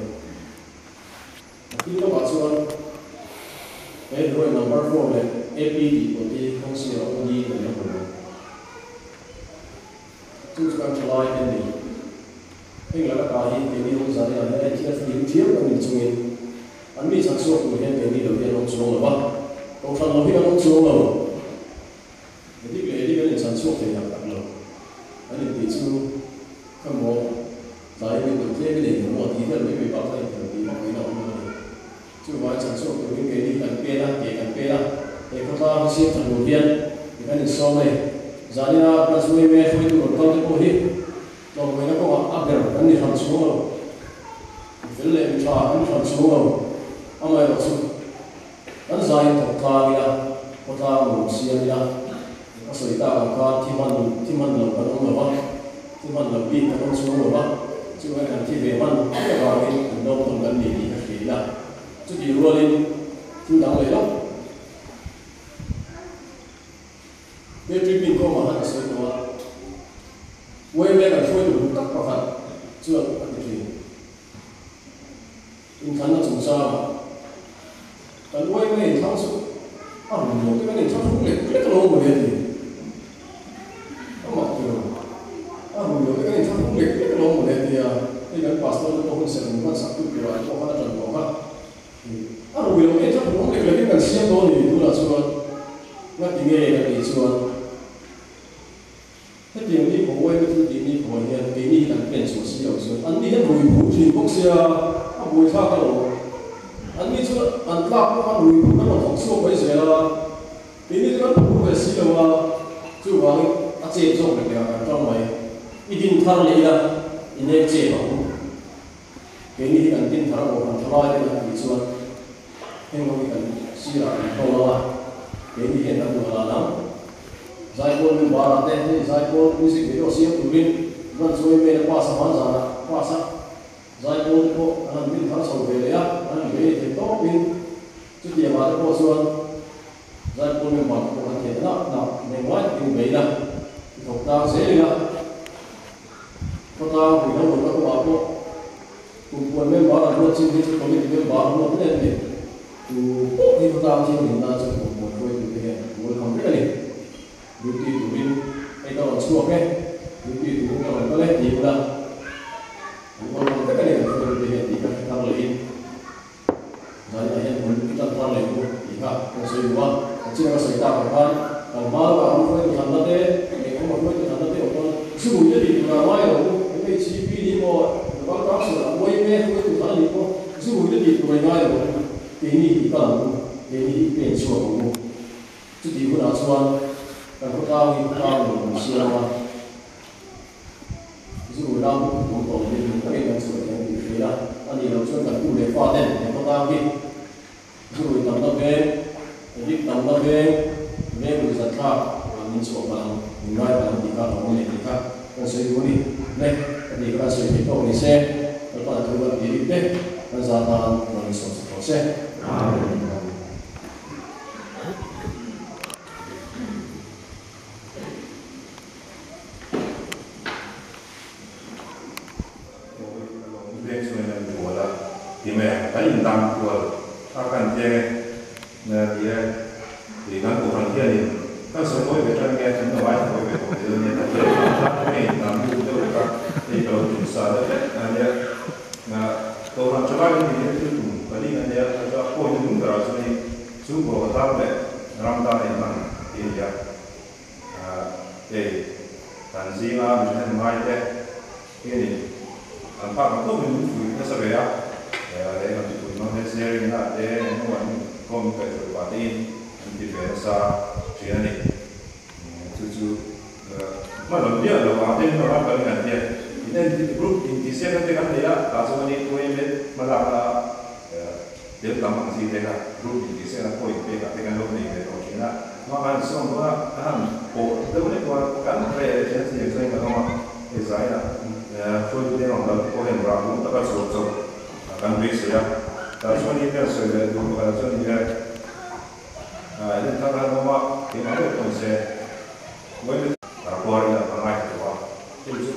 A thil lawkah chuan he heroin number four leh AP tih pawh te hi kawng sir a awm niin kan la hmu lo. Chu chu kan tha lai te a ni. Heng laka ta hi keini awm zan inah hian hei thil fim thiam kan ni chungin an mi chhan chhuak tur hian keini lo hi an awm chuang lo va, kohhran lo hi kan awm chuang lo. Edik leh edik an inchan chhuak thei tak tak lo. An intih chu kha maw tlai mi tur tlem i nei lo maw tih vel mai mai bak kha inthlan tih vak mai na awm lo a ni. Chuvangin chan chhuak turin keini hi kan pen a, ke kan pen a, he khawtlang hi siam tha tur hian ti kan insawm a ni. Zanina branch mai mai a hruaitu rawn kal te pawh hi tlawmngaihna kawngah a ber kan ni hran chhung lo. Mi fel leh mi tha kan ni hran chhung lo. Amaherawhchu. Kan zaiin thawk tlang ila, khawtlang nuam siam ila, ka sawi tak ang khan thi hman thi hman lo kan awm lo va, thi hman lo bik kan awm chhung lo va, chuvangin kan thi ve hman vek avangin kan lawm tawn kan ni tih ka hria ila, chutih rualin thil dang leh lawk. Patrick Minkawma khan a sawi tawh a, Uaime kan hruaitu duh tak pakhat chuan a ti thin. Inthlanna chungchangah kan uaime inthlang chu a run lo te kan inthlang hrung lek lek lo mawni a ti. A mak ti lo. A run lo te kan inthlang hrung lek lek lo mawni a ti a, hei kan pastor te pawh hun serh min hman sak tu turah te pawh khan a tan tawh kha. A rui lo te inthlang hrung lek lekin kan siam dawn a ni tunah chuan ngati nge ka tih chuan. Hetiang ni khaw uaina thil tih ni khaw hian keini hi kan pen chhuah si loh chuan an ni hian rui phur thin bawk sia, a buai thlak a lo. An ni chu an tlak pawh khan rui phur kan rawn thawk chhuak mai zel a, keini chu kan phur ve si lo a, chuvangin a chet zawk leh leh ah kan tang mai. I din thar leh ila i nek chet ang u. Keini hi kan din thar a bawh kan tha lai te kan tih chuan heng ho hi kan sirah kan thawl ang a, keini hian kan duh dan ang. Zaipawl member ah te hei zaipawl music video siam turin branch yma a pass a hman zanah pass a, zaipawl te pawh an han din thar chho ve leh a, an han bei thei tawpin chutiang ah te pawh chuan zaipawl member te pawh kan theih ta nak nak neng ngai takin bein a, i thawk tlang zel ila. Khawtlang ruihhlo rawlna kawngah pawh kum puan member an ruat chin hi chu committee member an ruat nen a ni. Tu pawh hi khawtlang thianghlim nan chuan kawhhmuh hruaitute hian welcome vek a ni. Duty turin hei ka rawn chhuak e, duty turin ka rawn kal e tih bula an welcome vek a ni kan hruaitute hian tih kha hre thar lehin zaninah hian hmun i tan thar leh u tih kha kan sawi duh a. Kan chin anga sawi tak ang khan kan hma lawkah ram hruaitu thanna te, eng emaw hruaitu thanna te awm dawn zurui te tih turah ngai lo u, MHCP ni emaw Local Council ah yma hruaitu than a nih pawh zurui te tih tur a ngai lo u, keini hi kal ang u, keini hi pen chhuak ang u. Chutih hunah chuan kan khawtlang hi khawtlang nuam kan siam a, zurui lam pawh thu tawh lovin nung takin kan chhuah thei ang tih hria a nih loh chuan kan tu leh fa ten he khawtlang hi zurui tamna veng, rik tamna veng, veng lui zat thlak min chhuah palh ang, min ngai palh ang tih kha a awm leh tih kha kan sawi duh a ni. Le, ka tih kha kan sawi theih tawk ni se, Lalpa thu kan tih rik te kan za tan rawn insawmsak rawh se. Amen. Veng chungin an bual a ti mai a, kan indang kual a kan tiang e na ti e tih kan kohhran hianin kan sawi mawi ve tan nge kan lo ngaithla mawi ve tawh ve dawn nia ka ti a, tah hian indang lut deuh vek a, hei ka lo tum sa deuh hlek a nia. Kohhran tha lai hi hian thil tum pali a nia, a point hnung berah chuan i chhungkaw ka tan leh ram tan a inhman tih a ni a. Hei kan zinga mihring ngai te hianin an phak ang tawkin min fuih nasa ve a, he kan ti pui hmang hian sharing na te engemaw an khawm kaihhruai pah tein an ti ve nasa thin a ni. Chu chu hma lam miah lo ang te hma ram kan ngan hian in en group intihsiakna te kan nei a, tah chuan ani UMA hmalakna tel tam ang chi te kha group intihsiakna point pekah te kan lo nei ve tawh thin a, hma kan sawm dawn a, a han pawh deuh lek dawn a, kan reh leh thin a chi ang chuan kan awm a, hei zaina hruaitu te rawn kal te pawh hian rah bung taka chhuak chauh kan beisei a, tah chuan ni hian sawi leh duh pakhat ah chuan ni e. Enthar han awm a, keimah deuh pawh ni se, Uaimi kuarin a ka ngaithla tawh a, hei chu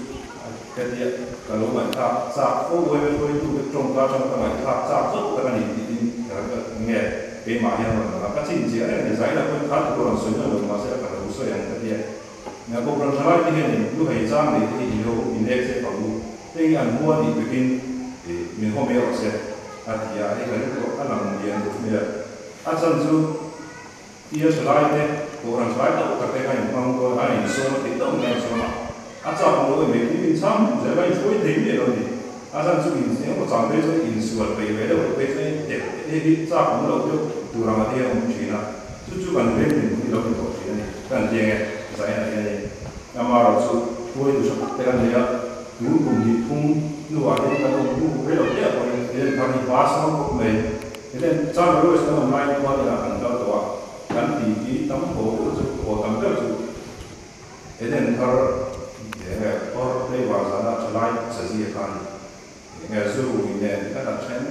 hetia ka lo ngaihthlak chak fo Uaimi hruaitu te tawngka atang ka ngaihthlak chak zawk tak a ni tiin ka ram ka nge keimah hian rawn lang a, ka chinchiah reng a ni, Zaina pawhin kha thu rawn sawi nawn lo mahse ka lo sawi ang ka ti a, Kohhran thalai te hianin lu hei chang nei te hi i lo inlek che pang u, hei hi an hua tih vekin min haw mai rawh se a ti a, hei ka rilru a lang lian deuh mai a. A chan chu tia thalai te, Kohhran thalai tak tak te kha inhmang dawn a, a insawm a tih deuh mai a insawm a, a chak lo em mai in chhang zel a, inhruai thei miah lo a ni. A chan chu in engemaw chang phei chuan insual peih ve deuh loh phei chuan in hei hi chak awm loh deuh tur anga te hian a awm thin a, chu chu kan veng din hi lo ni tawh thin a ni. Kan tiang e, Zaina hian i amarawh chu hruaitu tha tak te kan nei a, tun kum hnih thum hnuah hian kan awm hnu rei lo te ah pawhin Eden thar hi hma sawn khawp mai. Hetiang China Royce kan awm laiin khuan inah kan kal tawh a, kan ti ti tam haw deuh chu haw tam deuh chu Eden thar enge or flavor zana thalai sazi a kha a ni. Enge zu rui nen kan a then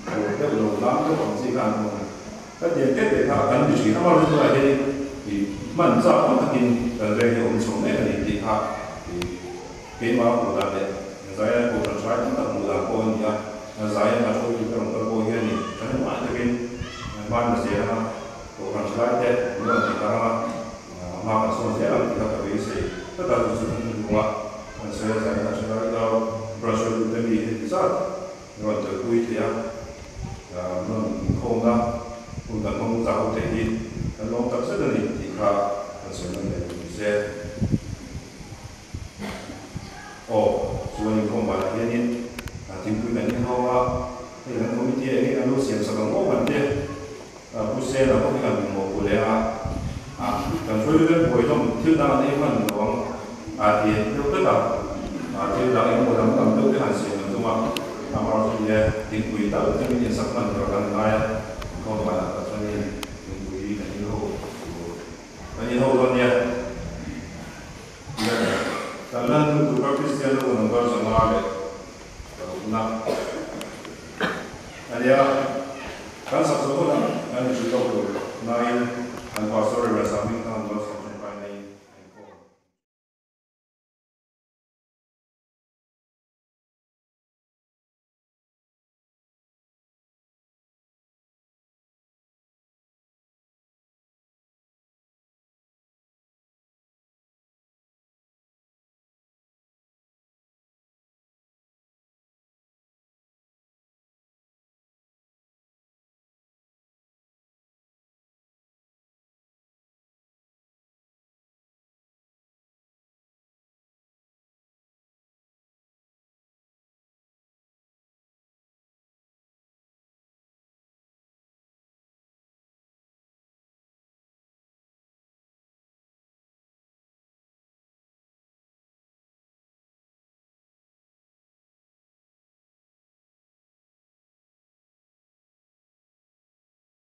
tur deuh lo lam deuh ang chi kha an awm a ni. Ka tiang tep teh kha kan ti thin a, amaherawhchu tunah hianin i hman chak awm takin kan veng hi a awm chho mek a ni tih kha i keimah hmuh dan leh Zion Kohhran hrai tam tak hmuh dan pawh a ni a. Zion a hruaitu te rawn kal pawh hianin ṭhahnemngai takin hman na zel anga Kohhran hrai te min rawn ti thar anga hma kan sawn zel ang tih kha ka beisei tlat a, chu chu kan hnuhnung a kan sawi a, Zion a ṭhalai ilo branch hruaitu te mi heti zat min rawn telpui thei a, min rawn inkhawmna hun kan hmang zau thei hi kan lawm tak zet a ni tih kha kan sawi nawn leh duh ni se. Aw, chuan inkhawm banah hianin thingpui kan in ho a, hei kan committee ah hian an lo siam sak ang aw kan tia, Pu Sela pawh hi kan mawhpuh leh a, kan hruaitu te buai hlawm thil dang an ei hman lo ang a ti deuh vek a, thil dang engemaw dang tam deuh te han siam an tum a, amaherawhchu nia thingpui tal te min insak hman tur kan ngai a, inkhawm banah tak chuanin thingpui kan in ho tur kan in ho dawn nia. Kan lan tum tura Kristian ho number 5 leh parukna a nia. Kan sak zawh hunah kan inhrilh tawk tur nain kan Pastor Reverend Sanghming khan lo.